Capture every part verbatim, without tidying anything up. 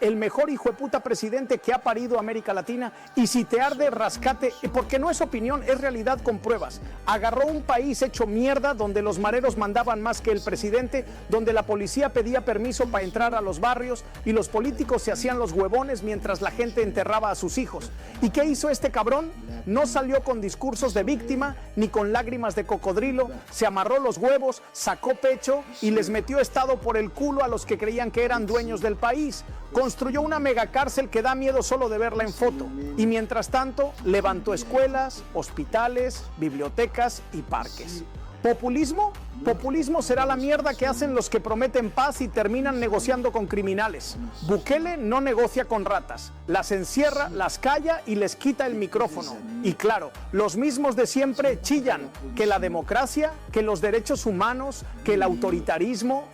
El mejor hijo de puta presidente que ha parido América Latina, y si te arde, rascate, porque no es opinión, es realidad con pruebas. Agarró un país hecho mierda donde los mareros mandaban más que el presidente, donde la policía pedía permiso para entrar a los barrios y los políticos se hacían los huevones mientras la gente enterraba a sus hijos. ¿Y qué hizo este cabrón? No salió con discursos de víctima ni con lágrimas de cocodrilo, se amarró los huevos, sacó pecho y les metió Estado por el culo a los que creían que eran dueños del país. Construyó una megacárcel que da miedo solo de verla en foto. Y mientras tanto, levantó escuelas, hospitales, bibliotecas y parques. ¿Populismo? Populismo será la mierda que hacen los que prometen paz y terminan negociando con criminales. Bukele no negocia con ratas. Las encierra, las calla y les quita el micrófono. Y claro, los mismos de siempre chillan que la democracia, que los derechos humanos, que el autoritarismo.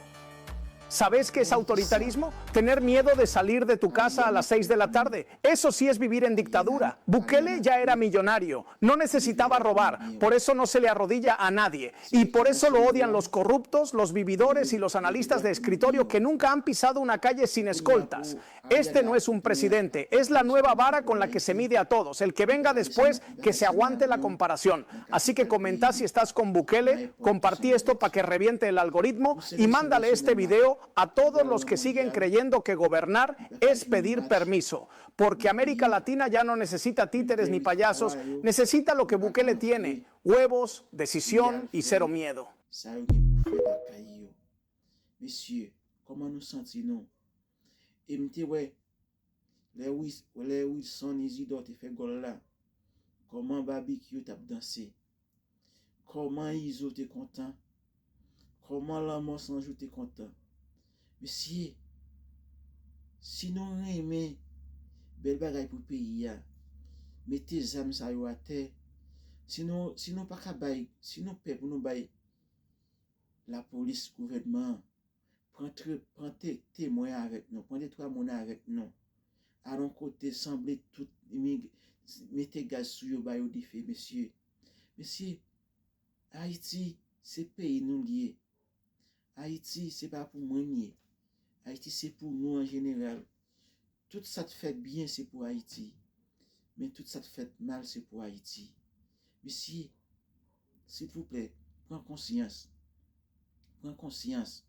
¿Sabes qué es autoritarismo? Tener miedo de salir de tu casa a las seis de la tarde. Eso sí es vivir en dictadura. Bukele ya era millonario, no necesitaba robar, por eso no se le arrodilla a nadie. Y por eso lo odian los corruptos, los vividores y los analistas de escritorio que nunca han pisado una calle sin escoltas. Este no es un presidente, es la nueva vara con la que se mide a todos. El que venga después, que se aguante la comparación. Así que comenta si estás con Bukele, compartí esto para que reviente el algoritmo y mándale este video a todos los que siguen creyendo que gobernar es pedir permiso. Porque América Latina ya no necesita títeres ni payasos, necesita lo que Bukele tiene, huevos, decisión y cero miedo. Sa yo gen pou fè lakay yo. Mesye, kòman nou santi nou? E m te wè lè Wis- lè Wilson Isidor te fè gòl la, kòman Babekyou t ap danse, kòman Izo te kontan, kòman Lanmò Sanjou te kontan. Mesye, si nou renmen bèl bagay pou peyi a, mete zam sa yo atè. Si nou, si nou pa ka bay, si nou pè pou nou bay lapolis, gouvènman an, pran, tre, pran te, temwen avèk nou, pran de twa moun avèk nou. Al yon kote, sanble tout, imig, mete gaz sou yo, ba yo dife, mesye. Mesye, Ayiti, se peyi nou l ye. Ayiti, se pa pou mwen l ye. Ayiti, se pou nou an jeneral. Tout sa t fèt byen, se pou Ayiti. Men tout sa t fèt mal, se pou Ayiti. Mesye, silvouplè, pran konsyans. Pran konsyans.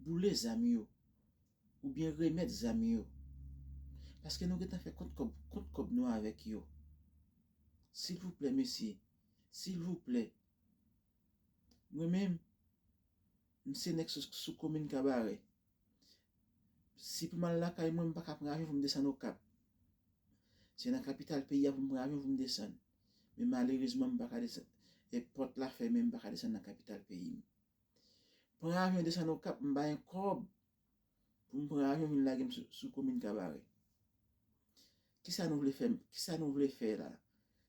Boule zam yo. Oubyen remèt zam yo. Paske nou gentan fè kont kòb, kont kòb nou avèk yo. Silvouplè, mesye. Silvouplè. Mwen menm, m se nèg sou, sou komin Kabarè. Si pou m al lakay mwen, m pa ka pran avyon pou m desann Okap. Se nan kapital peyi a pou m pran avyon pou m desann. Men malerezman, m pa ka desann. Èpòt la fèmen, m pa ka desann nan kapital peyi m. Pran avyon desann Okap, m pa gen kòb pou m pran avyon vin lage m sou, sou komin Kabarè. Kisa nou vle fè m? Kisa nou vle fè la?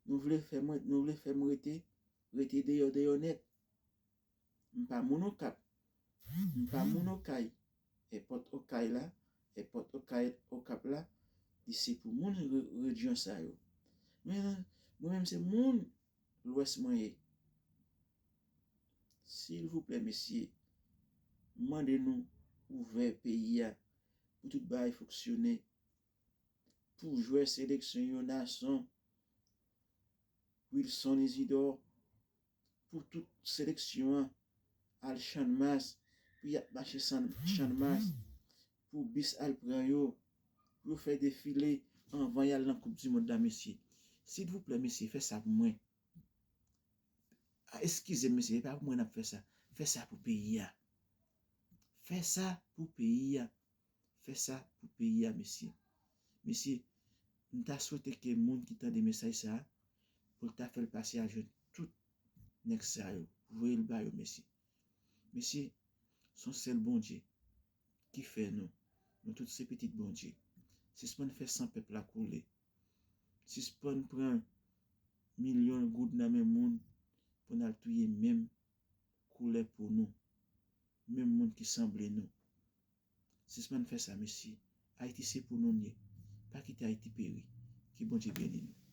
Nou vle fè mwen, nou vle fè m rete, rete deyò, deyò nèt. M pa moun Okap. M pa moun Okay. Èpòt Okay la, èpòt Okay, Okap la, li se pou moun re, rejyon sa yo. Men, mwen menm se moun Lwès mwen ye. Silvouplè, mesye, m mande nou ouvè peyi a pou tout bagay fonksyone. Pou jwè seleksyon yo, Nason, Wilson Isidor, pou tout seleksyon an al Channmas, pou y ap mache Channmas, pou bis al pran yo, pou yo fè defile anvan y al nan Koup di Mond la, mesye. Silvouplè, mesye, fè sa pou mwen. Eskize m, mesye, e pa pou mwen n ap fè sa. Fè sa pou peyi a. Fè sa pou peyi a. Fè sa pou peyi a, mesye. Mesye, m ta swete ke moun ki tande mesaj sa a, pou l ta fè l pase al jwenn tout nèg sa yo, voye l ba yo, mesye. Mesye, se yon sèl Bondye ki fè nou. Nou tout se pitit Bondye. Sispann fè san pèp la koule. Sispann pran milyon goud nan men moun pou n al touye menm koulè po nou, menm moun ki sanble nou. Sispann fè sa, mesye. Ayiti se pou nou l ye. Pa kite Ayiti peri. Ke Bondye beni nou.